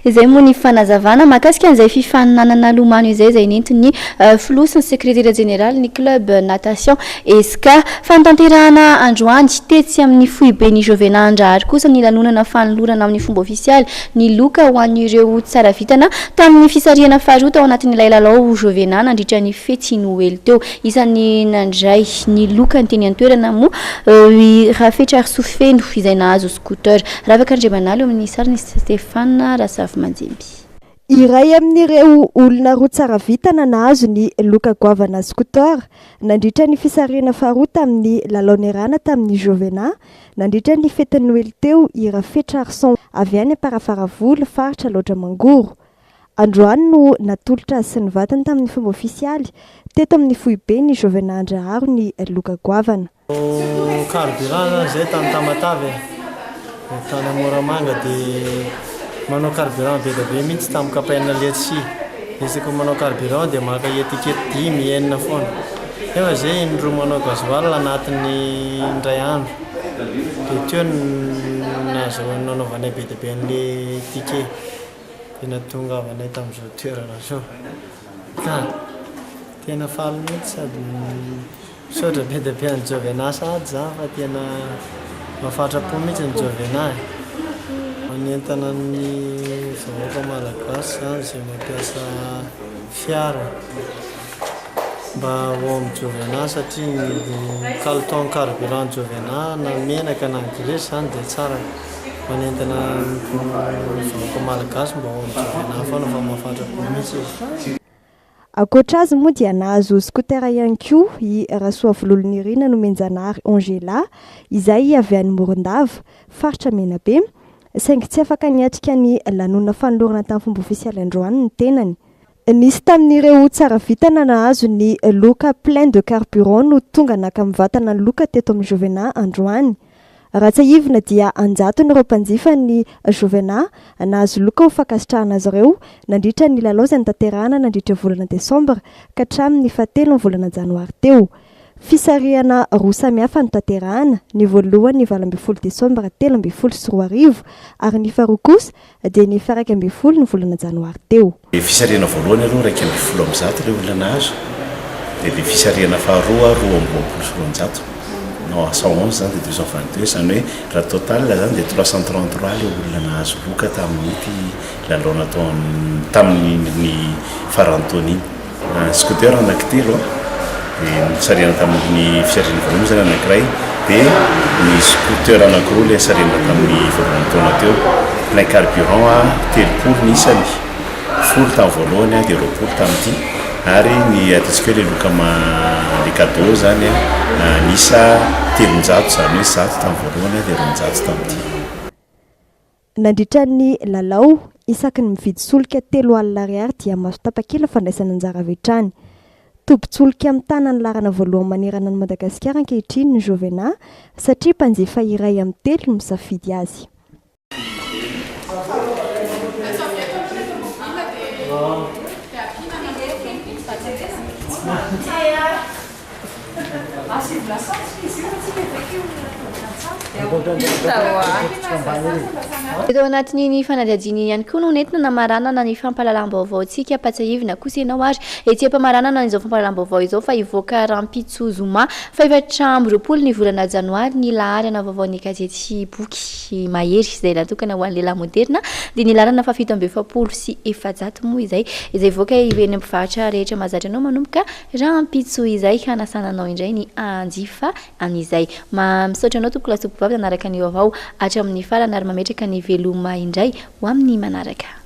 Izay moa ny fanazavana mahakasika an'izay fifaninanana lomano izay, izay nentin'ny filoha sy ny sekretera jeneralin'ny club natation Esca. Fanatanterahana androany tetsy amin'ny foiben'ny Jovena Andrahary kosa ny lanonana fanolorana amin'ny fomba ofisialy ny loka ho an'ireo tsara vintana tamin'ny fisarihana faharoa tao anatin'ilay lalao Jovena nandritra ny fety Noely teo. Isan'ny nandray ny loka ny teny an-toerana moa i Rafetrarisoa Feno izay nahazo scooter. Ravaka Andriamanalo eo amin'ny sarin'i Stéphane Razafimanjemby. Iray amin'ireo olona roa tsara vintana nahazo ny loka goavana scooter nandritra ny fisarihana faharoa tamin'ny lalao niarahana tamin'ny Jovena nandritra ny fetin'ny Noely teo i Rafetrarison avy any Amparafaravola, faritra Alaotra Mangoro. Androany no natolotra azy sy ny vadiny tamin'ny fomba ofisialy teto amin'ny foiben'ny Jovena Andraharo ny loka goavana. Carburant zany zay tany Tamatave e, tany Moramanga de manao carburant be dia be mihitsy tamin'ny campagne letchi, isaky ny manao carburant dia maka étiquette dimy enina foana, nefa zay indroa manao gasoil anatin'ny indray andro, de teo no nahazoana nanaovanay be dia be an'le ticket, de nahatongavanay tamin'izao toerana zao ka tena faly mihitsy sady. Misaotra be dia be an'i Jovena sahady zany fa tena mahafatrapo mihitsy ny Jovena e. Manentana ny vahoaka malagasy zany izay mampiasa fiara mba ho ao amin'ny Jovena satria ny kalitaon'ny carburant Jovena na menaka na ny graisse zany dia tsara. Manentana ny vahoaka malagasy mba ho ao amin'ny Jovena foana fa mahafatrapo mihitsy izy. Ankoatra azy moa dia nahazo scooter ihany koa i Rasoavololonirina Nomenjanahary Angela izay avy any Morondava, faritra Menabe, saingy tsy afaka niatrika ny lanonana fanolorana tamin'ny fomba ofisialy androany ny tenany. Nisy tamin'ireo tsara vintana nahazo ny loka plein de carburant no tonga naka mivantana ny loka teto amin'ny Jovena androany. Raha tsiahivina dia an-jatony ireo mpanjifa ny Jovena nahazo loka ho fankasitrahana azy ireo nandritra ny lalao izay notanterahana nandritra volana desambra ka hatramin'ny fahatelon'ny volana janoary teo. Fisarihana roa samihafa notanterahana, ny voalohany ny 18 desambra 2013 ary ny faharoa kosa dia ny faha 11 ny volana janoary teo. Ilay fisarihana voalohany aloha 111 ilay olona nahazo, dia ilay fisarihana faharoa 222, non 111 izany dia 222, izany hoe raha total izany dia 333 ilay olona nahazo loka tamin'ity lalao natao tamin'ny faran'ny taona iny. Scooter anankitelo dia nisarihana tamin'ny fisarihana voalohany moa izany anankiray dia ny scooter anankiroa ilay nisarihana tamin'ny voalohan'ny taona teo. Plein carburant 30 ny isany, 10 tamin'ny voalohany dia 20 tamin'ity ary ny ataontsika hoe ilay loka ilay cadeau izany niisa 300 izany hoe 100 tamin'ny voalohany dia 200 tamin'ity. Nandritra ny lalao, isaky ny mividy solika 30 ariary dia mahazo tapakila fandraisana anjara avy hatrany. Tobin-tsolika mitana ny laharana voalohany manerana an'i Madagasikara ankehitriny ny Jovena satria mpanjifa iray amin'ny telo no misafidy azy. Tao anatin'iny fanadihadiana iny ihany koa no nentina namaranana ny fampahalalam-baovaontsika. Ampatsiahivina kosa ianao ary etsy am-pamaranana izao fampahalalam-baovao izao fa hivoaka rahampitso zoma faha-24 ny volana janoary ny laharana vaovaon'ny gazety boky Mahery izay natokana ho an'ny lehilahy moderina dia ny laharana faha-447 moa izay izay hivoaka eny amin'ny mpivarotra rehetra mahazatra anao manomboka Rahampitso izay hanasana anao indray ny hanjifa an'izay. Misaotra anao tompoko lahy sy tompokovavy nanaraka ny vaovao hatramin'ny farany ary mametraka ny veloma indray ho amin'ny manaraka.